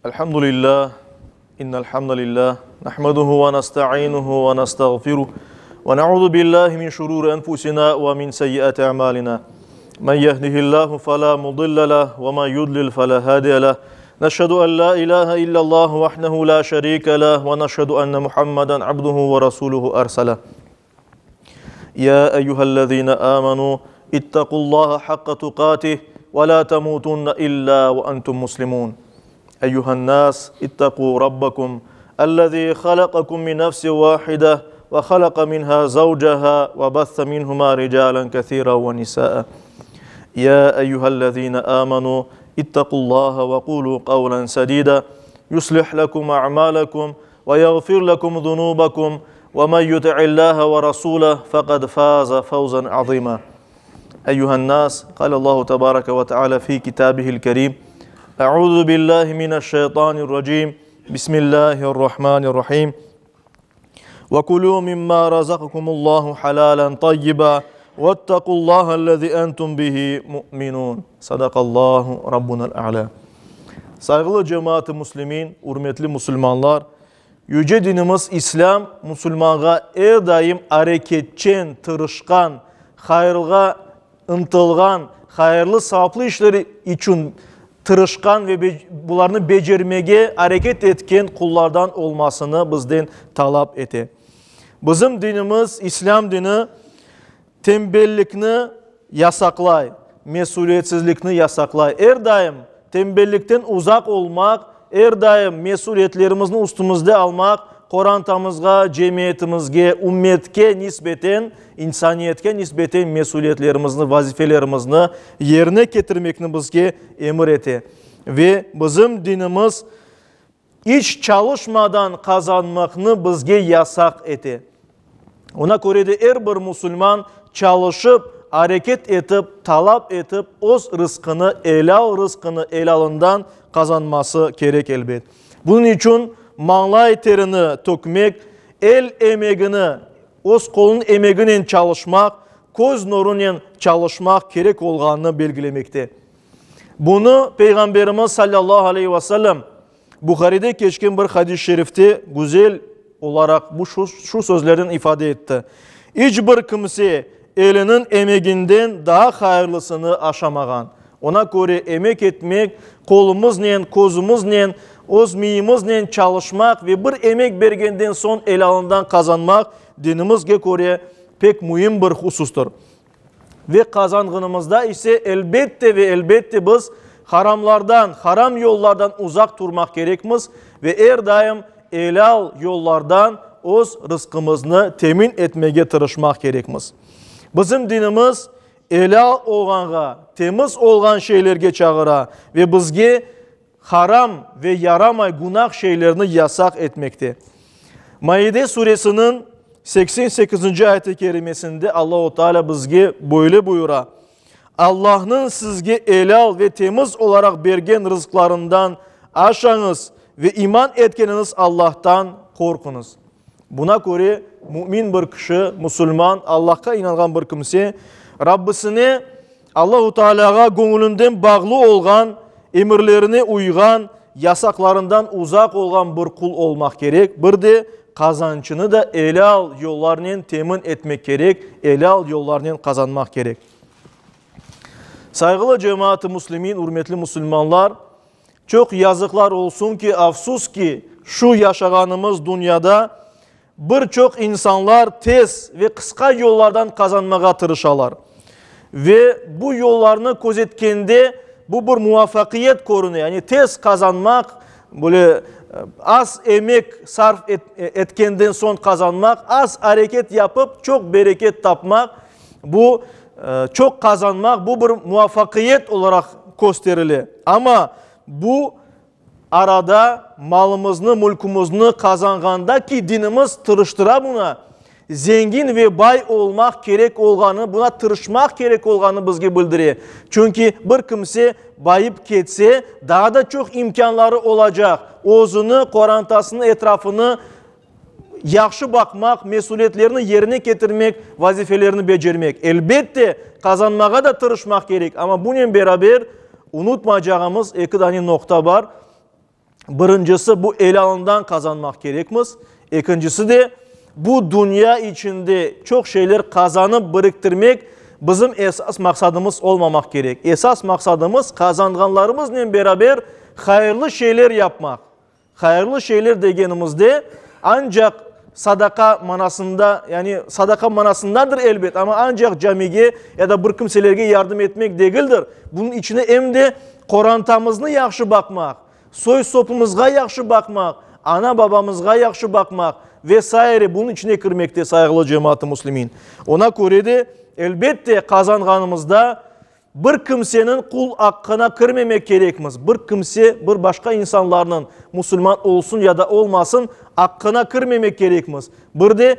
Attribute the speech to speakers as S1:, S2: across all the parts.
S1: الحمد لله إن الحمد لله نحمده ونستعينه ونستغفره ونعوذ بالله من شرور أنفسنا ومن سيئات أعمالنا من يهده الله فلا مضل له ومن يضلل فلا هادي له نشهد أن لا إله إلا الله وحده لا شريك له ونشهد أن محمدا عبده ورسوله أرسله يا أيها الذين آمنوا اتقوا الله حق تقاته ولا تموتن إلا وأنتم مسلمون أيها الناس اتقوا ربكم الذي خلقكم من نفس واحدة وخلق منها زوجها وبث منهما رجالا كثيرا ونساء يا أيها الذين آمنوا اتقوا الله وقولوا قولا سديدا يصلح لكم أعمالكم ويغفر لكم ذنوبكم ومن يطع الله ورسوله فقد فاز فوزا عظيما أيها الناس قال الله تبارك وتعالى في كتابه الكريم أعوذ بالله من الشيطان الرجيم بسم الله الرحمن الرحيم وكلوا مما رزقكم الله حلالا طيبا واتقوا الله الذي أنتم به مؤمنون صدق الله ربنا الأعلى Sayğılı cemaat-ı müslimin, ürmetli musulmanlar, yüce dinimiz İslâm musulmanğa er daim areketçen, tırışqan, hayırğa ıntılğan, hayırlı, savaplı işler içün tırışqan ve bularnı becermege areket etken qullardan olmasını bizden talap ete. Bizim dinimiz, İslâm dini, Tenbellikni yasaqlay, mesüliyetsizlikni yasaqlay. Er daim tenbellikten uzaq olmaq, er daim mesüliyetlerimizni üstümizde almaq, qorantamızğa, cemiyetimizge, ümmetke nisbeten, insaniyetke nisbeten mesüliyetlerimizni, vazifelerimizni yerine ketirmekni bizge emir ete. Ve bizim dinimiz İç çalışmadan qazanmaqnı bizge yasaq ete. Ona köre de er bir musulman çalışıp, areket etip, talap etip, öz rızqını, elâl rızqını elâlından qazanması kerek elbet. Bunıñ içün mañlay terini tökmek, el emegini, öz qolunıñ emeginen çalışmaq, köz nurunen çalışmaq kerek olğanını belgilemekte. Bunı Peyğamberimiz sallallahu aleyhi ve sellem Buharide keçken bir hadis-i şerifte güzel olaraq bu şu, şu sözlerden ifade etti. İç bir kimse eliniñ emeginden daa hayırlısını aşamağan. Ona köre emek etmek, qolumıznen, közümiznen, öz miyimiznen çalışmaq ve bir emek bergenden soñ elâlından qazanmaq dinimizge köre pek müim bir husustır. Ve qazanğınımızda ise elbette ve elbette biz haramlardan, haram yollardan uzaq turmaq kerekmiz ve er daim elâl yollardan öz rızqımıznı temin etmege tırışmaq kerekmiz. Bizim dinimiz elâl olğanğa, temiz olğan şeylerge çağıra ve bizge haram ve yaramay günah şeylerni yasaq etmekte. Maide suresiniñ 88-nci ayet-i kerimesinde Allahu Teala bizge böyle buyura, Allahnıñ sizge elâl ve temiz olaraq bergen rızqlarından aşañız ve iman etkeniñiz Allahtan qorquñız. Buna köre, mümin bir kişi, musulman, Allahqa inanğan bir kimse, Rabbisine, Allahu Tealâğa göñülinden bağlı olğan, emirlerine uyğan, yasaqlarından uzaq olğan bir qul olmaq kerek, bir de qazançını da elâl yollarnen temin etmek kerek, elâl yollarnen qazanmaq kerek. Sayğılı cemaat-ı müslimin, ürmetli musulmanlar, çoq yazıqlar olsun ki, afsus ki, şu yaşağanımız dünyada Bir çoq insanlar tez ve qısqa yollardan qazanmağa tırışalar. Ve bu yollarnı közetkende bu bir muvafaqiyet körüne, yani tez qazanmaq, böyle az emek sarf etkenden soñ qazanmaq, az areket yapıp çoq bereket tapmaq, bu çoq qazanmaq, bu bir muvafaqiyet olaraq kösterile. Amma bu Arada malımıznı, mülkümizni qazanğanda ki, dinimiz tırıştıra buna, zengin ve bay olmaq kerek olğanı, buna tırışmaq kerek olğanı bizge bildire. Çünki bir kimse bayıp ketse, daa da çoq imkânları olacaq, özüni, qorantasını, etrafını yahşı baqmaq, mesüliyetlerini yerine ketirmek, vazifelerini becermek. Elbette, qazanmağa da tırışmaq kerek, amma bunen beraber unutmaycağımız eki dane noqta bar. Birincisi, bu elâlından qazanmaq kerekmiz. Ekincisi de, bu dünya içinde çoq şeyler qazanıp biriktirmek bizim esas maqsadımız olmamaq kerek. Esas maqsadımız, qazanğanlarımıznen beraber hayırlı şeyler yapmaq. Hayırlı şeyler degenimizde, ancaq sadaqa manasında, yani sadaqa manasındadır elbet, amma ancaq camige ya da bir kimselerge yardım etmek degildir. Bunıñ içine em de qorantamıznı yahşı baqmaq, soy-sopumızğa yahşı baqmaq, ana-babamızğa yahşı baqmaq ve saire bunıñ içine kirmekte, sayğılı cemaat-ı müslimin. Ona köre de, elbette, qazanğanımızda Bir kimseniñ qul aqqına kirmemek kerekmiz, bir kimse, bir başqa insanlarnıñ, musulman olsun ya da olmasın, aqqına kirmemek kerekmiz. Bir de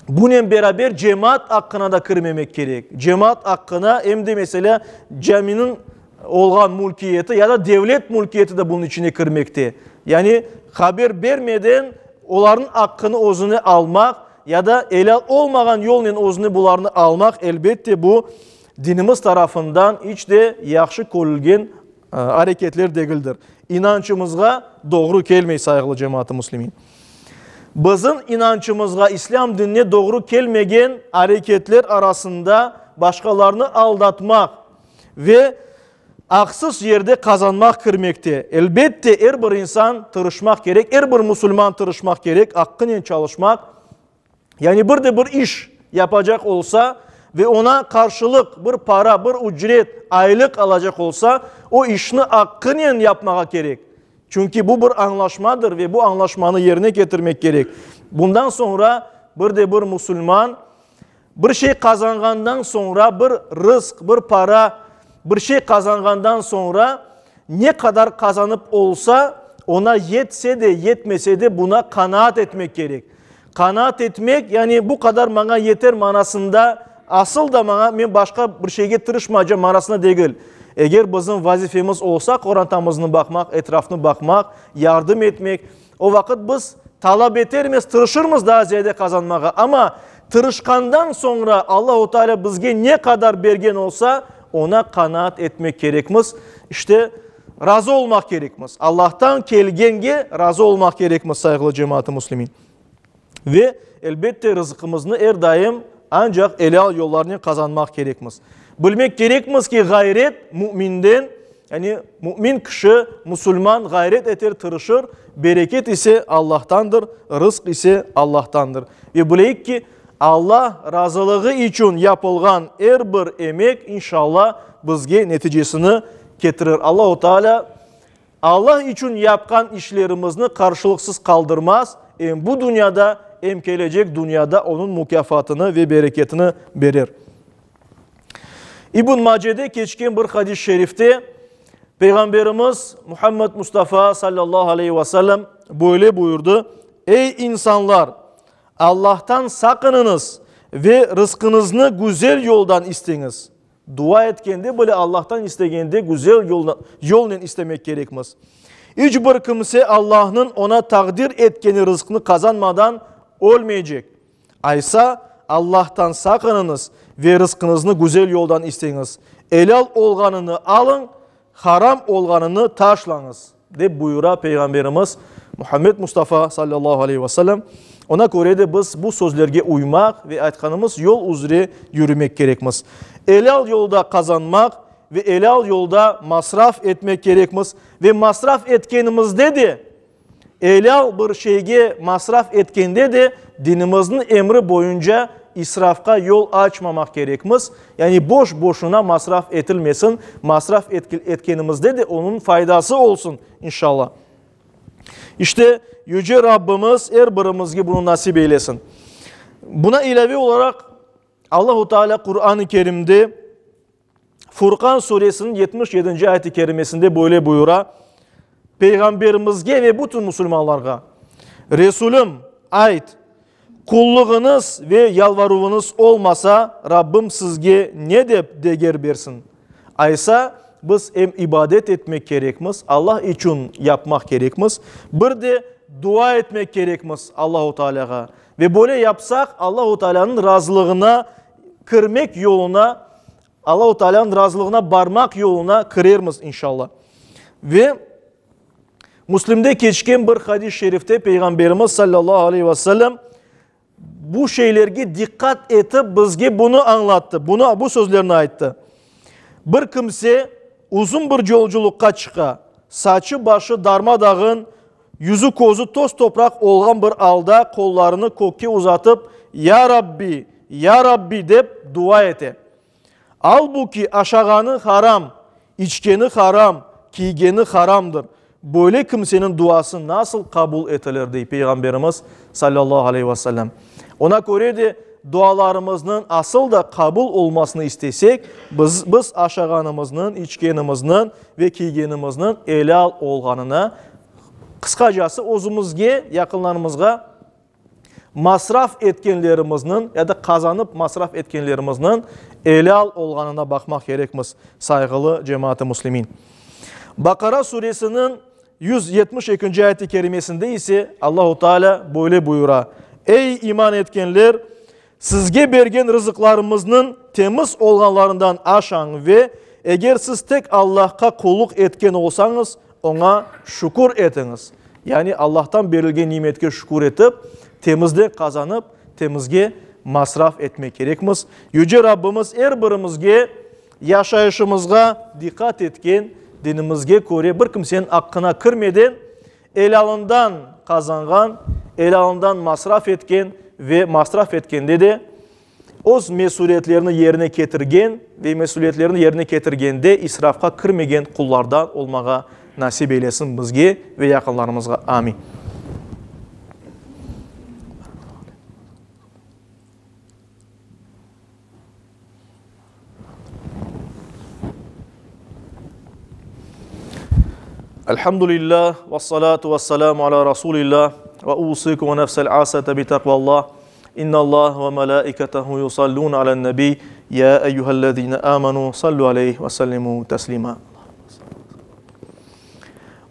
S1: bunen beraber cemaat aqqına da kirmemek kerek. Cemaat aqqına, em de, meselâ, caminiñ olğan mülkiyeti ya da devlet mülkiyeti de bunıñ içine kirmekte. Yani haber bermeden olarnıñ aqqını özüne almaq, Ya da elâl olmağan yolnen özüne bularnı almaq, elbette, bu dinimiz tarafından iç de yahşı körülgen areketler degildir. İnançımızğa doğru kelmey, sayğılı cemaat-ı müslimin. Bizim inançımızğa, İslâm dinine doğru kelmegen areketler arasında başqalarnı aldatmaq ve aqsız yerde qazanmaq kirmekte. Elbette, er bir insan tırışmaq kerek, er bir musulman tırışmaq kerek, aqqınen çalışmaq. Yani bir de bir iş yapacaq olsa ve oña qarşılıq bir para, bir ücret, aylıq alacaq olsa, o işni aqqınen yapmağa kerek. Çünki bu bir añlaşmadır ve bu añlaşmanı yerine ketirmek kerek. Bundan soñra bir de bir musulman Bir şey qazanğandan soñra, bir rızq, bir para, bir şey qazanğandan soñra, ne qadar qazanıp olsa, oña yetse de, yetmese de, buna qanaat etmek kerek. Qanaat etmek, yani bu qadar maña yeter manasında, asıl da maña, men başqa bir şeyge tırışmaycam manasında degil. Eger bizim vazifemiz olsa, qorantamıznı baqmaq, etrafnı baqmaq, yardım etmek, O vaqıt biz talap etermiz, tırışırmız daa ziyade qazanmağa, amma tırışqandan soñra Allahu Teala bizge ne qadar bergen olsa, oña qanaat etmek kerekmiz. İşte, razı olmaq kerekmiz. Allahtan kelgenge razı olmaq kerekmiz, sayğılı cemaat-ı müslimin. Ve, elbette, rızqımıznı er daim ancaq elâl yollarnen qazanmaq kerekmiz. Bilmek kerekmiz ki, ğayret müminden, yani mümin kişi, musulman ğayret eter, tırışır, bereket ise Allahtandır, rızq ise Allahtandır. Ve bileyik ki, Allah razılığı içün yapılğan er bir emek, inşallah, bizge neticesini ketirir. Allahu Teala Allah içün yapqan işlerimizni qarşılıqsız qaldırmaz, em bu dünyada, em kelecek dünyada onıñ mukâfatını ve bereketini berer. İbn Macede keçken bir hadis-i şerifte Peyğamberimiz Muhammed Mustafa sallallahu aleyhi ve sellem böyle buyurdı, Ey insanlar! Allahtan saqınıñız ve rızqıñıznı güzel yoldan isteñiz. Dua etkende bile Allahtan istegende güzel yolnen istemek kerekmiz. İç bir kimse Allahnıñ oña taqdir etkeni rızqnı qazanmadan ölmeycek. Aysa, Allahtan saqınıñız ve rızqıñıznı güzel yoldan isteñiz. Elâl olğanını alıñ, haram olğanını taşlañız, dep buyura Peyğamberimiz Muhammed Mustafa sallallahu aleyhi ve sellem. Ona köre de biz bu sözlerge uymaq ve aytqanımız yol üzre yürümek kerekmiz. Elâl yolda qazanmaq ve elâl yolda masraf etmek kerekmiz ve masraf etkenimizde de, Elâl bir şeyge masraf etkende de dinimizniñ emri boyunca israfqa yol açmamaq kerekmiz, yani boş-boşuna masraf etilmesin, masraf etkenimizde de onıñ faydası olsun, inşallah. İşte, Yüce Rabbimiz er birimizge bunı nasip eylesin. Buna ilâve olaraq, Allahu Teala Quran-ı Kerimde Furqan suresiniñ 77-nci ayet-i kerimesinde böyle buyura, Peyğamberimizge ve bütün musulmanlarğa, Resulüm, ayt, qullığıñız ve yalvaruvıñız olmasa, Rabbim sizge ne dep deger bersin? Aysa, biz em ibadet etmek kerekmiz, Allah içün yapmaq kerekmiz, bir de dua etmek kerekmiz Allahu Tealâğa. Ve böyle yapsaq, Allahu Tealânıñ razılığına kirmek yoluna, Allahu Tealânıñ razılığına barmaq yoluna kirermiz, inşallah. Ve. Müslimde keçken bir hadis-i şerifte Peyğamberimiz sallallahu aleyhi ve sellem bu şeylerge diqqat etip bizge bunı añlattı, bunı, bu sözlerni ayttı. Bir kimse uzun bir yolculıqqa çıqa, saçı-başı darma-dağın, yüzü-közü toz-topraq olğan bir alda qollarını kökke uzatıp, Ya Rabbi, Ya Rabbi dep dua ete. Albuki aşağanı haram, içkeni haram, kiygeni haramdır. Böyle kimseniñ duası nasıl qabul etilir, dey Peyğamberimiz, salâllahu aleyhi ve sellem. Oña köre de, dualarımıznıñ asıl da qabul olmasını istesek, biz, biz aşağanımıznıñ, içkenimizniñ ve kiygenimizniñ elâl olğanına, qısqacası, özümizge, yaqınlarımızğa masraf etkenlerimizniñ ya da qazanıp masraf etkenlerimizniñ elâl olğanına baqmaq kerekmiz, sayğılı cemaat-ı müslimin. Baqara suresiniñ 172-nci ayet-i kerimesinde ise Allahu Teala böyle buyura, Ey iman etkenler, sizge bergen rızıqlarımıznıñ temiz olğanlarından aşañ ve eger siz tek Allahqa qulluq etken olsañız, Oña şükür etiñiz. Yani Allahtan berilgen nimetke şükür etip, temizden qazanıp, temizge masraf etmek kerekmiz. Yüce Rabbimiz er birimizge yaşayışımızğa diqqat etken, dinimizge köre bir kimseniñ aqqına kirmeden, elâlından qazanğan, elâlından masraf etken ve masraf etkende de öz mesüliyetlerini yerine ketirgen ve mesüliyetlerini yerine ketirgende israfqa kirmegen qullardan olmağa nasip eylesin bizge ve yaqınlarımızğa. Amin. Elhamdülillah, ve salatu ve selamu ala Rasulillah, ve usikum ve nefsel asete bi takvallah. İnnallah ve melaiketehu yusallun alen nebi, ya eyyühellezine amenu sallu aleyh ve sellimu teslima.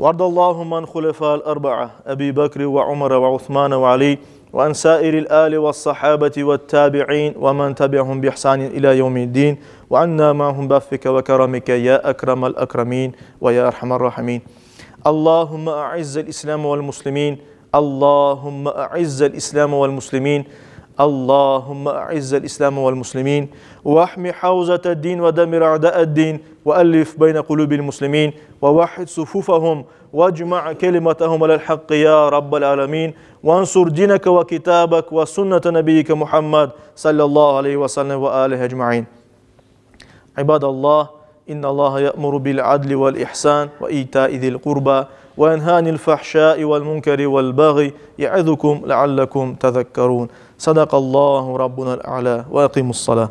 S1: وارض اللهم عن خلفاء الأربعة أبي بكر وعمر وعثمان وعلي وعن سائر الآل والصحابة والتابعين ومن تبعهم بإحسان إلى يوم الدين وعنا معهم بعفك وكرمك يا أكرم الأكرمين ويا أرحم الراحمين اللهم أعز الإسلام والمسلمين اللهم أعز الإسلام والمسلمين اللهم أعز الإسلام والمسلمين واحمي حوزة الدين ودمر أعداء الدين وألف بين قلوب المسلمين ووحد صفوفهم واجمع كلمتهم على الحق يا رب العالمين وانصر دينك وكتابك وسنة نبيك محمد صلى الله عليه وسلم وآله أجمعين عباد الله إن الله يأمر بالعدل والإحسان وإيتاء ذي القربى وينهى عن الفحشاء والمنكر والبغي يعظكم لعلكم تذكرون صدق الله ربنا الأعلى وأقيموا الصلاة.